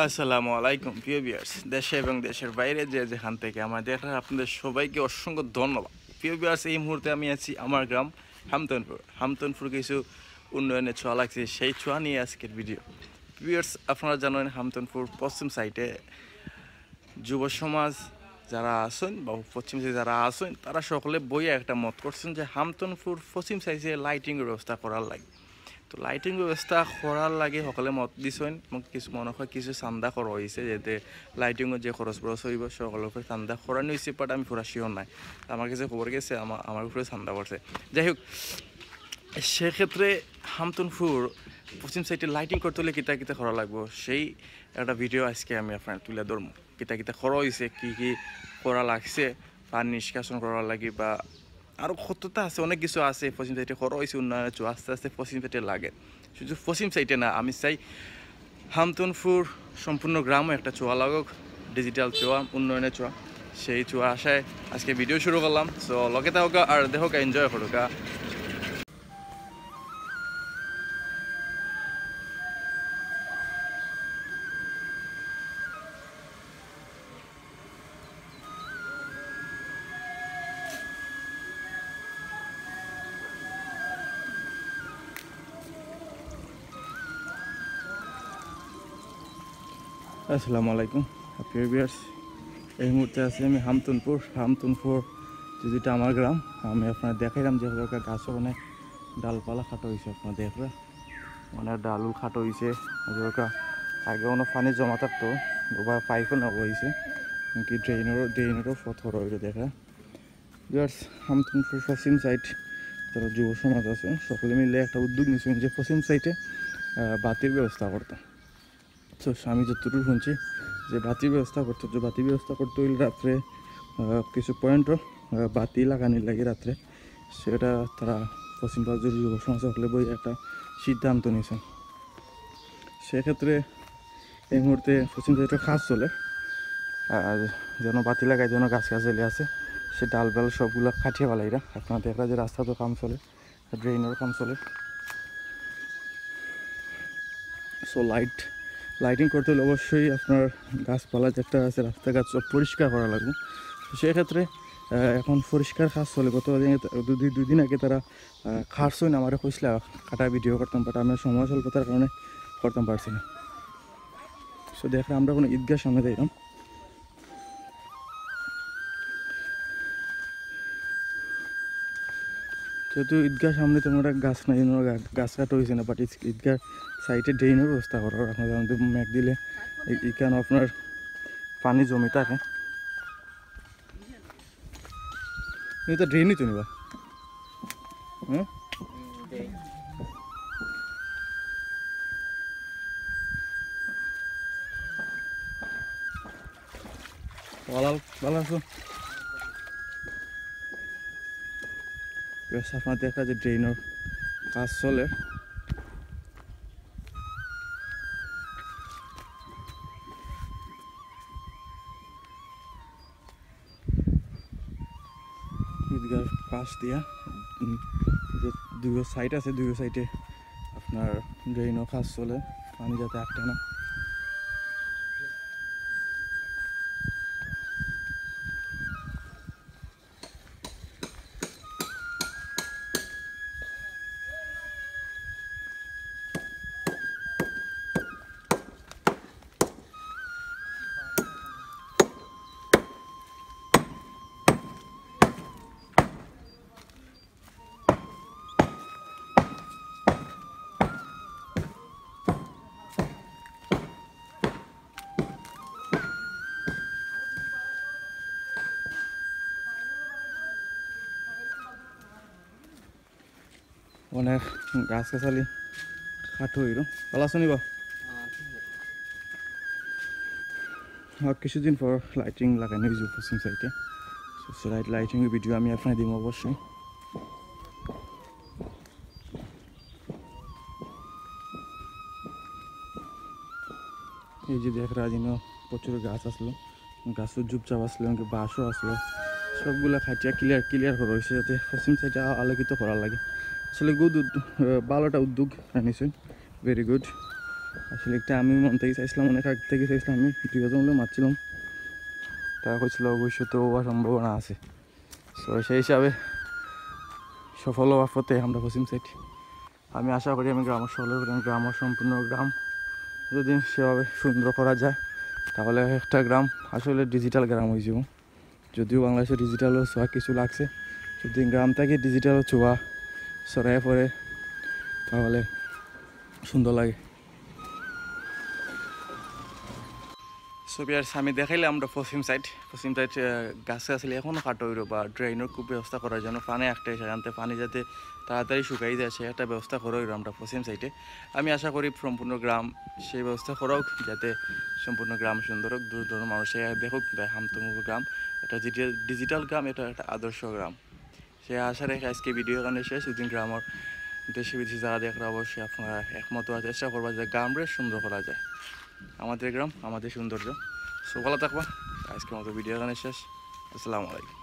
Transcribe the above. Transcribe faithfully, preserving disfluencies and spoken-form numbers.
আসসালামু আলাইকুম প্রিয় ভিউয়ার্স, দেশে এবং দেশের বাইরে যে যেখান থেকে আমাদের দেখেন, আপনাদের সবাইকে অসংখ্য ধন্যবাদ। প্রিয় ভিউয়ার্স, এই মুহূর্তে আমি আছি আমার গ্রাম হামতনপুর। হামতনপুর কিছু উন্নয়নের ছোঁয়া লাগছে, সেই ছোঁয়া নিয়ে আজকের ভিডিও। ভিউয়ার্স, আপনারা জানেন হামতনপুর পশ্চিম সাইডে যুব সমাজ যারা আছেন বা পশ্চিম সাইডে যারা আছেন, তারা সকলে বইয়া একটা মত করছেন যে হামতনপুর পশ্চিম সাইডে লাইটিংয়ের ব্যবস্থা করার লাগে। তো লাইটিং ব্যবস্থা করার লাগে সকলে মত দিছইন এবং কিছু মনে হয় কিছু চান্দা করা হয়েছে, যাতে লাইটিংও যে খরচ বরচ হইব সকলের উপরে চান্দা করানো হয়েছে, বাট আমি পুরা শিওর নাই। তো আমার কাছে খবর গেছে আমার, আমার উপরে চান্দা পড়ছে। যাই হোক, সেক্ষেত্রে হামতনপুর পশ্চিম সাইডে লাইটিং করতে হলে কিতা কিতা করা লাগবো, সেই একটা ভিডিও আজকে আমি আপনার তুলে ধরবো। কিতা কিতা করা হয়েছে, কি কি করা লাগছে, পানি নিষ্কাশন করার লাগে বা আরও কতটা আছে, অনেক কিছু আছে পশ্চিম সাইডে করা হয়েছে উন্নয়নের ছোঁয়া আস্তে আস্তে পশ্চিম সাইডে লাগে। শুধু পশ্চিম সাইডে না, আমি চাই হামতনপুর সম্পূর্ণ গ্রামও একটা ছোঁয়া লাগুক, ডিজিটাল ছোঁয়া, উন্নয়নের ছোঁয়া। সেই ছোঁয়া আশায় আজকে ভিডিও শুরু করলাম। সো লগে থাকো আর দেখো, এনজয় করো। আসসালামু আলাইকুম প্রিয় ভিউয়ার্স, এই মুহূর্তে আছি আমি হামতনপুর। হামতনপুর যেটা আমার গ্রাম, আমি আপনারা দেখাইলাম যে গাছ অনেক ডালপালা কাটা হয়েছে, আপনারা দেখরা মানে ডালুল খাটো হইছে। ওদের আগে কোনো পানি জমা থাকতো, ওবার পাইপও না হইছে, কি ড্রেনেরও ড্রেনেরও পথ হরা হইলো দেখা। জাস্ট হামতনপুর পশ্চিম সাইড, তারা যুব সমাজ আছে, সকলে মিলে একটা উদ্যোগ নিয়েছেন যে পশ্চিম সাইডে বাতির ব্যবস্থা করতাম। তো আমি যতটুকু শুনছি যে বাতির ব্যবস্থা করতে, যে বাতির ব্যবস্থা করতে হইলে রাত্রে কিছু পয়েন্টও বাতি লাগানির লাগে রাত্রে, সেটা তারা পশ্চিম পাঁচজোর যুব সমাজ সকলে বই একটা সিদ্ধান্ত নিয়েছেন। সেক্ষেত্রে এই মুহূর্তে পশ্চিম সাইডের কাজ চলে, আর যেন বাতি লাগায় যেন গাছ গাছালি আছে, সে ডাল বেল সবগুলা কাটিয়ে ফেলাইরা। আপনারা দেখরা যে রাস্তা তো কাম চলে, ড্রেনের কাম চলে। সো লাইট লাইটিং করতে হলে অবশ্যই আপনার গাছপালা যেটা আছে, রাস্তাঘাট সব পরিষ্কার করা লাগবে। তো সেক্ষেত্রে এখন পরিষ্কার কাজ চলে। গত দিন, দুই দুই দিন আগে তারা খারসইন আমারে কইসলা কাটা ভিডিও করতাম, বাট আমি সময় স্বল্পতার কারণে করতাম পারছি না। সো দেখরা আমরা কোনো ঈদগাহ সামনে যাইলাম। যেহেতু ঈদগাহ সামনে তেমন একটা গাছ নাই, গাছ কাটা হয়েছে না, বাট ঈদগাহ সাইডে ড্রেনের ব্যবস্থা করা। এখন মেঘ দিলে এখানে আপনার পানি জমি থাকে। এটা ড্রেনই তো নিবা। হ্যাঁ, ভালো আছো? সাফা দেখা যে ড্রেনের কাজ চলে। ঈদগার পাশ দিয়া যে দুইও সাইড আছে, দুইও সাইডে আপনার ড্রেনও কাজ চলে, পানি যাতে আটকে না। অনেক গাছ গাছালি কাটো হইল। ভালো আছো নিবা? আর কিছুদিন পর লাইটিং লাগানো হয়েছে পশ্চিম সাইডে। লাইট লাইটিং ভিডিও আমি আপনাকে দিব অবশ্যই। এই যে দেখরা, প্রচুর গাছ আসলো, গাছও চুপচাপ আসলো, এমনকি বাঁশও আসলো, সবগুলা খাটিয়া ক্লিয়ার ক্লিয়ার করা হয়েছে, যাতে পশ্চিম সাইডে আলোকিত করার লাগে। আসলে গুড, ভালো একটা উদ্যোগ নিছেন, ভেরি গুড। আসলে একটা আমি মন থাকি চাইছিলাম, অনেক আগ থাকি চাইছিলাম, আমি দুইজন মিলে মাতছিলাম, তারা কইছিল ভবিষ্যতে হওয়ার সম্ভাবনা আছে। তো সেই হিসাবে সফল হওয়ার পথে আমরা পশ্চিম সাইড। আমি আশা করি আমি গ্রামের সকলের উপরে, গ্রামের সম্পূর্ণ গ্রাম যদি সেভাবে সুন্দর করা যায়, তাহলে একটা গ্রাম আসলে ডিজিটাল গ্রাম হয়ে যাব। যদিও বাংলাদেশে ডিজিটালও ছোঁয়া কিছু লাগছে, যদি গ্রাম থাকি ডিজিটালও ছোঁয়া ছড়ায় পড়ে, তাহলে সুন্দর লাগে। সো ভিউয়ার্স, আমি দেখাইলাম আমরা পশ্চিম সাইড। পশ্চিম সাইড গাছ গাছালি এখনও কাটা হইল বা ড্রেনের খুব ব্যবস্থা করার জন্য পানি একটা সেখানতে পানি যাতে তাড়াতাড়ি শুকাই যায়, সে একটা ব্যবস্থা করা হইল আমরা পশ্চিম সাইডে। আমি আশা করি সম্পূর্ণ গ্রাম সেই ব্যবস্থা করা হোক, যাতে সম্পূর্ণ গ্রাম সুন্দর হোক, দূর দূর মানুষ এসে দেখুক ভাই হামতমুর গ্রাম একটা ডিজিটাল গ্রাম, এটা একটা আদর্শ গ্রাম। সে আশা রেখে আজকে ভিডিও এখানে শেষ। যদি গ্রামের দেশে বিদেশে যারা দেখরা অবশ্যই আপনারা একমত হওয়ার চেষ্টা করবা যে গ্রামরে সুন্দর করা যায়, আমাদের গ্রাম আমাদের সৌন্দর্য। সো ভালো থাকবা, আজকের মতো ভিডিও এখানে শেষ। আসসালামু আলাইকুম।